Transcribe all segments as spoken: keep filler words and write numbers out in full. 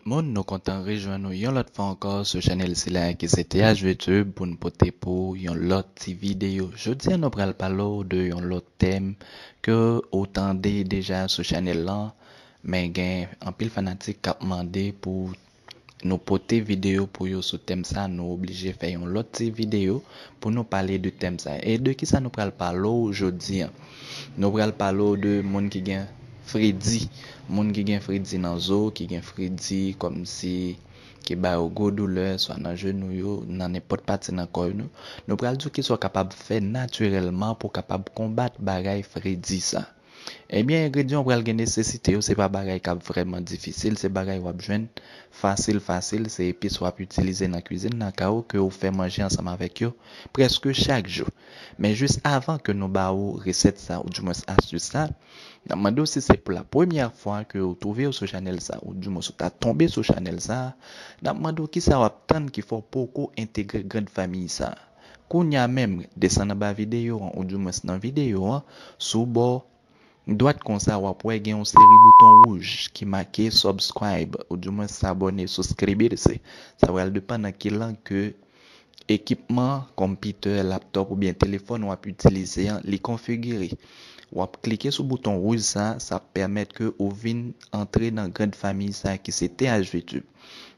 Moun, nou kontan rejwenn nou yon lòt fwa ankò sou chanèl sila ki se T H V Tube pou n pote pou yon lòt ti videyo. Jodi a nou pral pale w de yon lòt tèm ke ou tande deja sou chanèl lan, men gen anpil fanatik k ap mande pou nou pote videyo pou yo sou tèm sa, nou oblije fè yon lòt ti videyo pou nou pale de tèm sa. E de kisa nou pral pale w jodi a? Nou pral pale w de moun ki gen fredi, moun ki gen fredi nan zo, ki gen fredi kòmsi ki ba yo gwo doulè, swa nan jenou yo, nan nenpòt pati nan kò yo. Nou pral di w kisa w kapab fè natirèlman pou w kapab konbat bagay fredi sa. Ebyen, engredyan w pral gen nesesite yo, se pa bagay k ap vrèman difisil, se bagay w ap jwenn fasil, fasil, se epis w ap itilize nan kwizin nan kay ou ke w fè manje ansanm avèk yo prèske chak jou. Men jis avan ke nou ba ou resèt sa, oudimwens astis sa, n ap mande w si se pou la premyè fwa ke w twouve w sou chanèl sa, oudimwens ou ta tonbe sou chanèl sa, n ap mande w kisa w ap tann ki fè w poko entegre grand fanmi sa. Kounye a menm, desann anba videyo an, oudimwens nan videyo an, sou bò dwat konsa, w ap wè gen yon seri bouton wouj ki make subscribe, oudimwens abòne, suscribirse. Sa pral depann nan ki lang ke ekipman, konpitè, laptòp oubyen telefòn w ap itilize an, li konfigire. W ap klike sou bouton wouj sa, sa ap pèmèt ke ou vin antre nan grand fanmi sa ki se T H V Tube.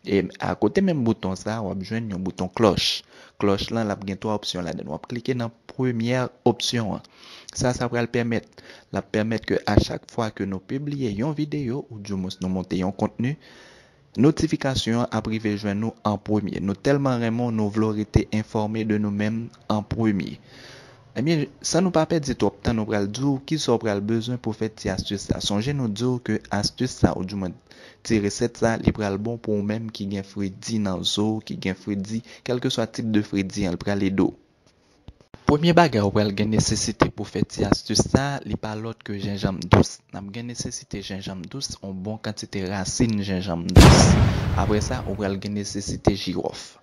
E akote menm bouton sa, w ap jwenn yon bouton klòch. Klòch lan, l ap gen twa opsyon ladan l. W ap klike nan premyè opsyon an. Sa, sa pral pèmèt, l ap pèmèt ke a chak fwa ke nou pibliye yon videyo, oudimwens nou monte yon kontni, notifikasyon an ap rive jwenn nou an premye. Nou tèlman renmen w, nou vle w rete enfòme de nou menm an premye. Ebyen, san nou pa pèdi twòp tan, nou pral di w kisa w pral bezwen pou fè ti astis sa. Sonje nou di w ke astis sa, oudimwens ti resèt sa, li pral bon pou ou menm ki gen fredi nan zo, ki gen fredi, kèlkeswa tip de fredi an, li pral ede w. Premye bagay ou pral gen nesesite pou fè ti astis sa, li pa lòt ke jenjanm dous. N ap gen nesesite jenjanm dous, yon bon kantite rasin jenjanm dous. Apre sa, ou pral gen nesesite jiwòf.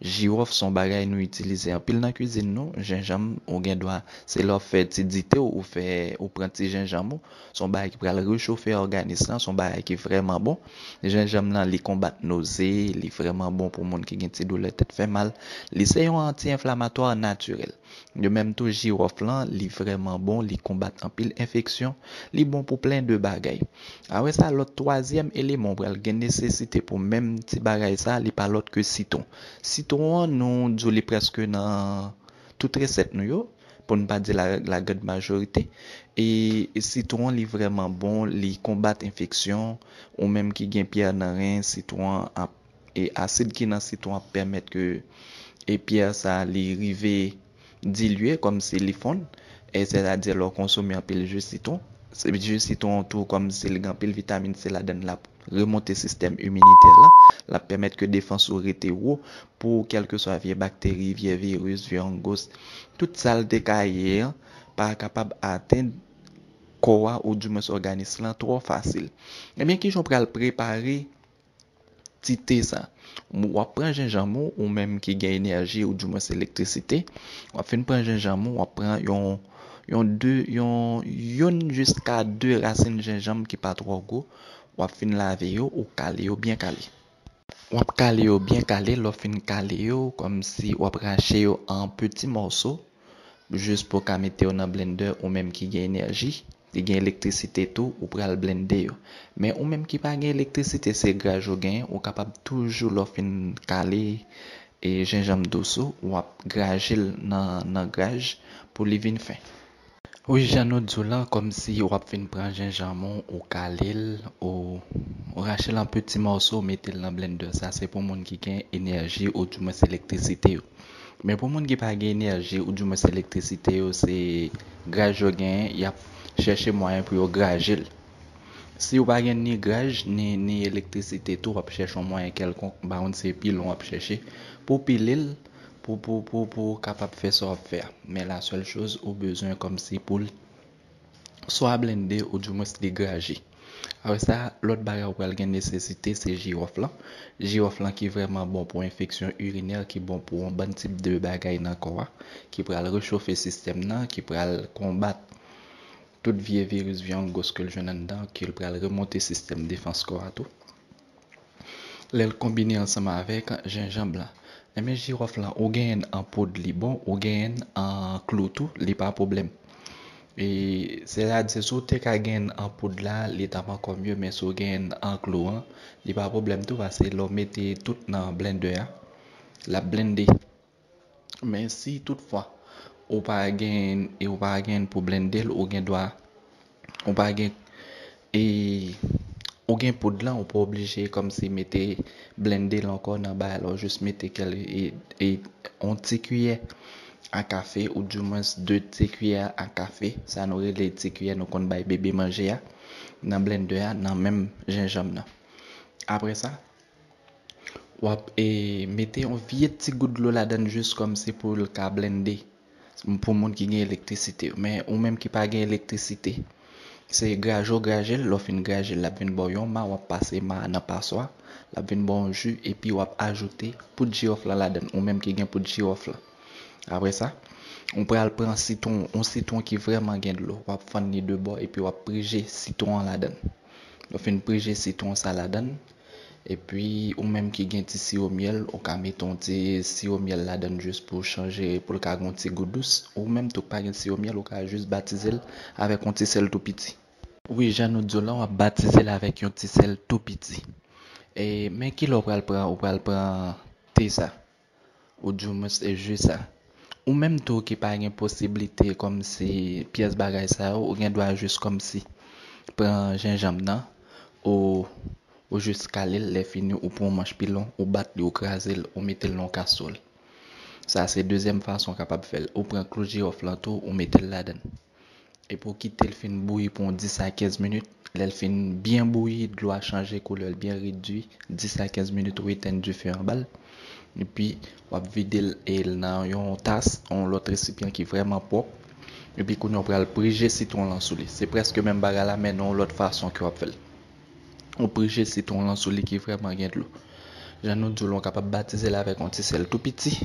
Jiwòf se yon bagay nou itilize anpil nan kwizin nou. Jenjanm, ou gen dwa, se lè w ap fè ti dite w, ou fè, ou pran ti jenjanm ou. Se yon bagay ki pral rechofe òganis lan, se yon bagay ki vrèman bon. Jenjanm lan, li konbat noze, li vrèman bon pou moun ki gen ti doulè tèt fè mal. Li se yon anti-enflamatwa natirèl. De menm tou, jiwòf lan, li vrèman bon, li konbat anpil enfeksyon, li bon pou plen de bagay. Apre sa, lòt twazyèm eleman ou pral gen nesesite pou menm ti bagay sa, li pa lòt ke sitwon. Sitwon an, nou di w li prèske nan tout resèt nou yo, pou n pa di la, la grande majorité. E sitwon, li vrèman bon, li konbat enfeksyon, ou menm ki gen pyè nan ren, sitwon an ap, e asid ki nan sitwon ap pèmèt ke, e pyè sa, li rive dilye, kòmsi li fonn, e sètadi lè w konsome anpil ji sitwon, se ji sitwon tou kòmsi li gen anpil vitamin C ladan l, l ap remonte sistèm iminitè lan, l ap pèmèt ke defans ou rete wo pou kèlkeswa vye bakteri, vye viris, vye ongous, tout sa l te ka ye an, pa kapab atenn kò a, oudimwens òganis lan twò fasil. Ebyen, kijan w pral prepare ti te sa? W ap pran jenjanm ou, ou menm ki gen enèji, oudimwens elektrisite. W ap fin pran jenjanm ou, w ap pran yon, yon de, yon, youn jiska de rasin jenjanm ki pa twò gwo. W ap fin lave yo, ou kale yo byen kale. W ap kale yo byen kale, lè w fin kale yo, kòmsi w ap rache yo an peti mòso, jis pou w ka mete yo nan blendè, ou menm ki gen enèji, ki gen elektrisite tou, ou pral blende yo. Men ou menm ki pa gen elektrisite, se graj ou genyen, ou kapab toujou, lè w fin kale, e jenjanm dous ou, w ap graje l nan, nan graj pou li vin fen. Wi, jan nou di w lan, kòmsi w ap fin pran jenjanm ou, ou kale l, ou, ou rache l an peti mòso, ou mete l nan blendè. Sa se pou moun ki gen enèji, oudimwens elektrisite yo. Men pou moun ki pa gen enèji, oudimwens elektrisite yo, se graj yo genyen, y ap chèche mwayen pou yo graje l. Si w pa gen ni graj, ni, ni elektrisite tou, w ap chèche yon mwayen kèlkonk, m pa konn se pilon w ap chèche, pou w pile l, pou, pou, pou, pou w kapab fè sa w ap fè a. Men la sèl choz ou bezwen kòmsi pou l swa blende oudimwens li graje. Apre sa, lòt bagay ou pral gen nesesite, se jiwòf lan. Jiwòf lan ki vrèman bon pou enfeksyon irinè, ki bon pou yon bann tip de bagay nan kò a, ki pral rechofe sistèm nan, ki pral konbat tout vye viris, vye ongous ke l jwenn anndan, ke l pral remonte sistèm defans kò a tou. Lè l konbine ansanm avèk jenjanm lan. Ebyen, jiwòf lan, ou genyen l an poud, li bon, ou genyen l an klou tou, li pa pwoblèm. E, sètadi, si w te ka genyen l an poud la, li t ap ankò mye, men si w genyen l an klou an, li pa pwoblèm tou, paske lè w mete tout nan blendè a, l ap blende. Men si toutfwa ou pa gen, e ou pa gen pou blende l, ou gen dwa, ou pa gen, e ou gen poud lan, ou pa oblije kòmsi mete blende l ankò nan bagay la, ou jis mete kèl, e, e yon ti kiyè a kafe, oudimwens de ti kiyè a kafe, sa nou rele ti kiyè nou konn bay bebe manje a, nan blendè a, nan menm jenjanm nan. Apre sa, w ap, e, mete yon vye ti gout dlo ladan l jis kòmsi pou l ka blende. Pou moun ki gen elektrisite. Men ou menm ki pa gen elektrisite, se graje w graje l, lè w fin graje l, l ap vin ba w yon ma, w ap pase ma a nan paswa, l ap vin ba w yon ji, epi w ap ajoute poud jiwòf lan ladan l, ou menm ki gen poud jiwòf lan. Apre sa, ou pral pran sitwon, yon sitwon ki vrèman gen dlo, w ap fann li de bò, epi w ap prije sitwon an ladan l. Lè w fin prije sitwon sa ladan l, epi ou menm ki gen ti siwo myèl, ou ka mete yon ti siwo myèl ladan l jis pou chanje, pou l ka gen yon ti gou dous. Ou menm tou k pa gen siwo myèl, ou ka jis batize l avèk yon ti sèl tou piti. Wi, jan nou di w lan, w ap batize l avèk yon ti sèl tou piti. E, men kilè w pral pran, ou pral pran te sa. Oudimwens e ji sa. Ou menm tou ki pa gen posiblite kòmsi pyès bagay sa yo, ou gen dwa jis kòmsi pran jenjanm nan, ou, ou jis kale l, lè fini ou pran yon manch pilon, ou bat li, ou kraze l, ou mete l nan yon kaswòl. Sa se dezyèm fason w kapab fè l. Ou pran klou jiwòf lan tou, ou mete l ladan l. Epi w kite l fin bouyi pou yon dis a kenz minit. Lè l fin byen bouyi, dlo a chanje koulè, l byen redui, dis a kenz minit, ou etenn dife an ba l. Epi, w ap vide l, e l nan yon tas, yon lòt resipyan ki vrèman pwòp. Epi, kounye a, w pral prije sitwon lan sou li. Se prèske menm bagay la, men nan yon lòt fason ke w ap fè l. Ou prije sitwon lan sou li ki vrèman gen dlo. Jan nou di w lan, w kapab batize l avèk yon ti sèl tou piti.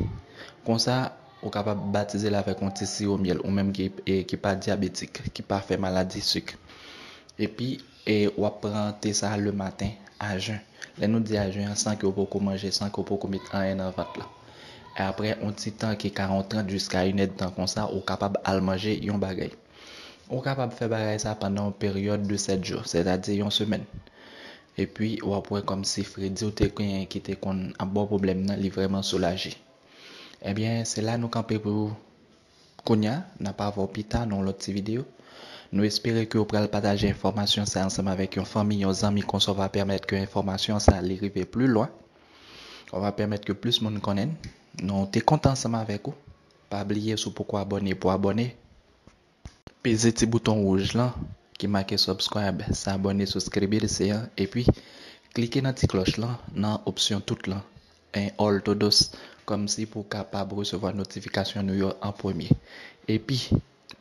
Konsa, ou kapab batize l avèk yon ti siwo myèl, ou menm ki, e, ki pa dyabetik, ki pa fè maladi sik. Epi, e, w ap pran te sa a lematen, a jen. Lè nou di a jen an, san ke w poko manje, san ke w poko met anyen nan vant la. E apre yon ti tan ki ka yon trant jiska inèdtan konsa, ou kapab al manje yon bagay. Ou kapab fè bagay sa pandan yon peryòd de sèt jou, sètadi yon semèn. Epi, w ap wè kòmsi fredi w te genyen ki te konn ap ba w pwoblèm nan, li vrèman soulaje. Ebyen, se la nou kanpe pou kounye a, n ap avè w pita nan yon lòt ti videyo. Nou espere ke w pral pataje enfòmasyon sa a ansanm avèk yon fanmi, yon zanmi, konsa w va pèmèt ke enfòmasyon sa a li rive pli lwen. W va pèmèt ke plis moun konnen n. Nou te kontan ansanm avèk ou. Pa bliye, si w poko abòne, pou abòne. Peze ti bouton wouj lan ki make subscribe, s'abonner, suscribirse an, epi klike nan ti klòch lan, nan opsyon tout lan, en all todos, kòmsi pou w kapab resevwa notifikasyon nou yo an premye. Epi,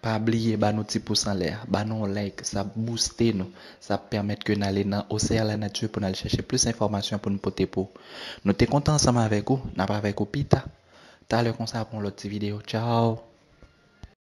pa bliye ba nou ti pous anlè a, ba nou yon like, sa ap booste nou, sa ap pèmèt ke n ale nan Océan la nature pou n al chèche plis enfòmasyon pou n pote pou ou. Nou te kontan ansanm avèk ou, n ap avèk ou pita. Talè konsa pou yon lòt ti videyo. Tchao!